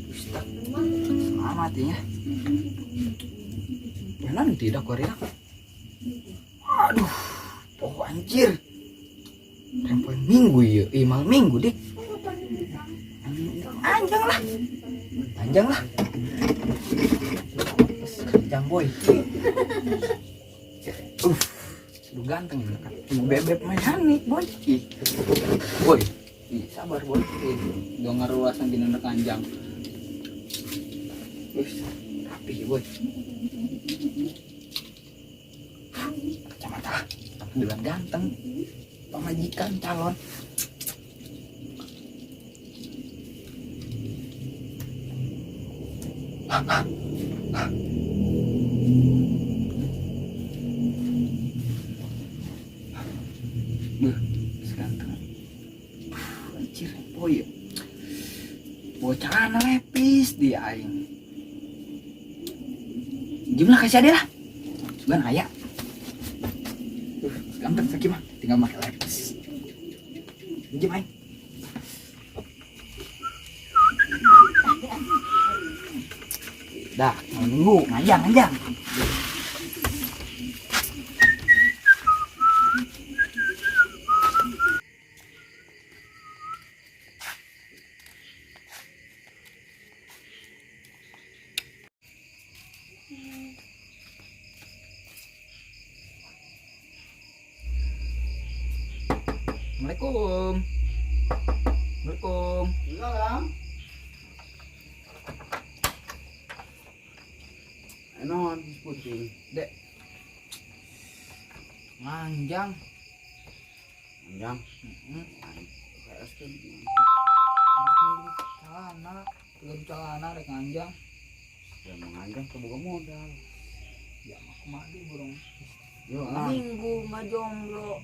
Ustaz, selamat ya. Jalan tidak kuari. Aduh, oh anjir. Tempo minggu ya, ih malam minggu dik. Anjang lah, anjang lah. Anjang boy. Lu ganteng kan. Bebek main nih boy. Ih. Boy, ih, sabar boy. Ih, dua ngaruasan dina kanjang. Rapi boy. Kacamata lah, bilang ganteng, pamajikan calon. Beuh, ganteng. Anjir, boy. Bocah lepis di aing. Jumlah kasih ade lah. Sugan aya. Ganteng sakit mah, tinggal pakai lepis. Jim aing. Dah, malam minggu ngajang ngajang. Assalamualaikum. Assalamualaikum. Salam. Enon putih. Dek. Nganjang. Nganjang. Celana, belum celana rek nganjang. Ya menganjang kebuka modal. Ya mah kumaha burung. Yo, minggu mah jomblo.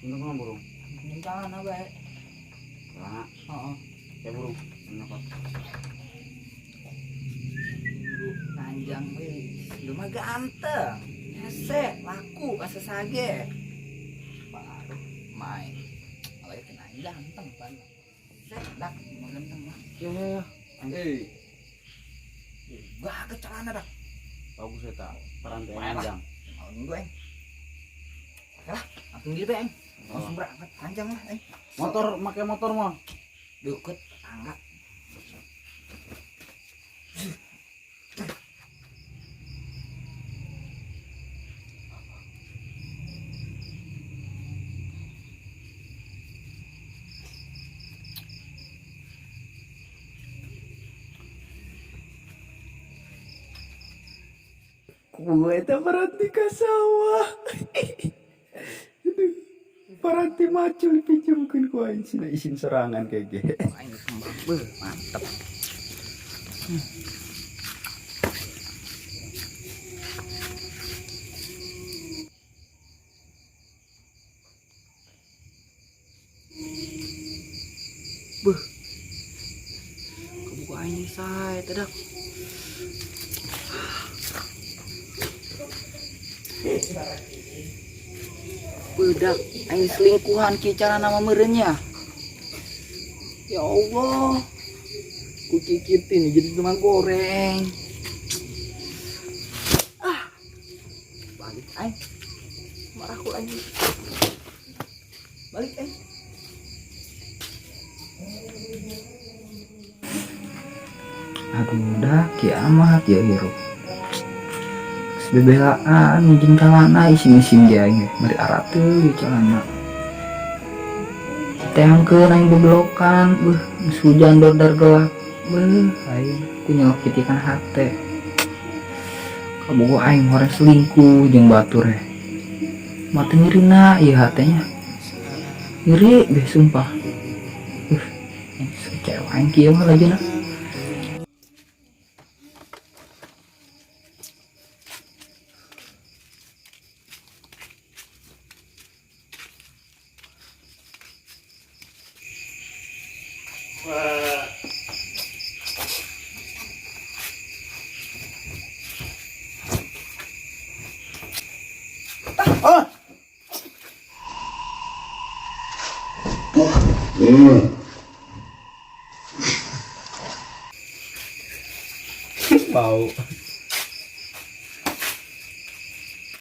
Untuk mah burung. Pinjam celana bae. Celana. Heeh. Ya burung. Kenapa? Nganjang wih, lu mah ganteng. Hese, laku asa sage. Baru main. Lagi kena ganteng pan. Sek, dak, mau ganteng mah. Ya ya ya. Eh. Gak ke celana dak. Bagus ya tak. Perantai Main lah. nganjang. Malam minggu eng. Oke lah, langsung gitu eng. Langsung berangkat panjang lah eng. Motor, pakai motor mah. Deket tetangga. Gue tak berhenti ke sawah. Aduh, paranti macul dipinjamkeun ku aing sina isin serangan kayak ge. Aing kembang, beuh, mantep. Beuh. Kebuka aing sae teh dak. Bedak, aing selingkuhan ki cara nama meureunnya. Ya Allah. Ku kikitin jadi cuma goreng. Ah. Balik aing. Marah ku aing. Balik aing. Aduh, dah kiamat ya hirup. Bebelaan minjem celana isin-isin ge aing meri arate celana. Teangkeun aing bebelokan, beuh geus hujan dordar gelap. Beuh aing ku nyelkit ikan hate. Kabogo aing horeng selingkuh jeung batur he. Mati nyerina ieu hatenya. Nyeri beh sumpah. Kecewa aing kieu mah lajana. Ah! Mau.